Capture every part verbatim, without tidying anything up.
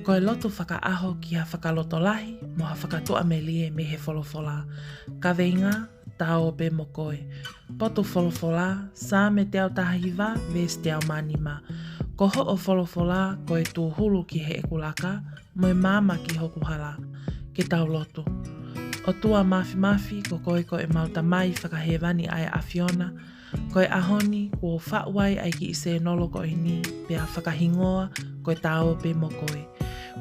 Ko e lotu fakaʻaho ki ha fakalotolahi mo ha fakatuʻamelie mei he folofola. Kaveinga: Ta ō pē mo koe. Potu folofola: Saame teau taha hiva, veesi teau mā nima. Ko hoʻo folofola ko e tūhulu ki heʻeku laka, mo e maama ki hoku hala. Ke tau lotu. ʻOtua Māfimafi, ko koe ko ʻemau Tamai Fakahēvani ʻa e ʻAfiona. Ko e ʻaho ni kuo u faʻu ai ʻa e kiʻi sēnolo ko eni, pea fakahingoa ko e Ta ō pē mo koe.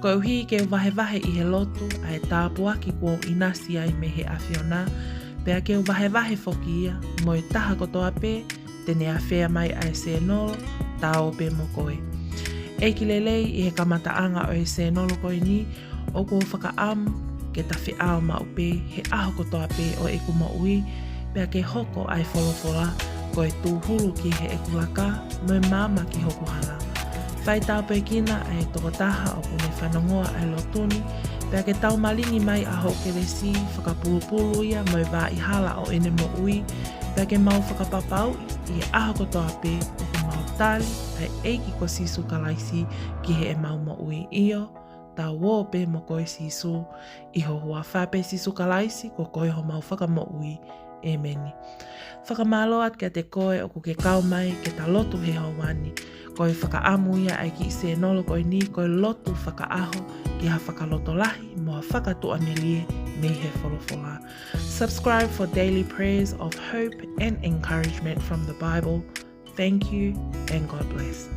Koeʻuhi ke u vahevahe ʻi he lotu ʻa e tāpuaki kuo u ʻinasi ai mei he ʻAfiona, pea ke u vahevahe foki ia mo e taha kotoa pē te ne afea mai ʻa e sēnolo Ta ō pē mo koe. ʻEiki lelei, ʻi he kamataʻanga ʻo e sēnolo ko eni, ʻoku ou fakaʻamu ke ta feʻao maʻu pē he ʻaho kotoa pē ʻo ʻeku moʻui, pea ke hoko ʻa e folofola ko e tūhulu ki heʻeku laka, mo e maama ki hoku hala. Fai tāpuekina ʻa e tokotaha ʻoku ne fanongoa ʻa e lotu ni, pea ke taumalingi mai ʻa hoʻo kelesi, fakapulupulu ia mo e vaʻa hala ʻo ʻene moʻui, pea ke mau fakapapauʻi ʻi he ʻaho kotoa pē ʻoku mau tali ʻa e ʻEiki ko Sīsū Kalaisi ki heʻemau moʻui. ʻIo, ta ō pē mo koe Sīsū, ʻi ho huafa pē Sīsū Kalaisi, ko koe homau Fakamoʻui. ʻĒmeni. Fakamālō atu kiate koe ʻoku ke kau mai ke ta lotu he houa ni. Ko e fakaʻamu ia ʻa e kiʻi sēnolo ko eni, ko e lotu fakaʻaho ki ha fakalotolahi mo ha fakatuʻamelie mei he folofola. Subscribe for daily prayers of hope and encouragement from the Bible. Thank you and God bless.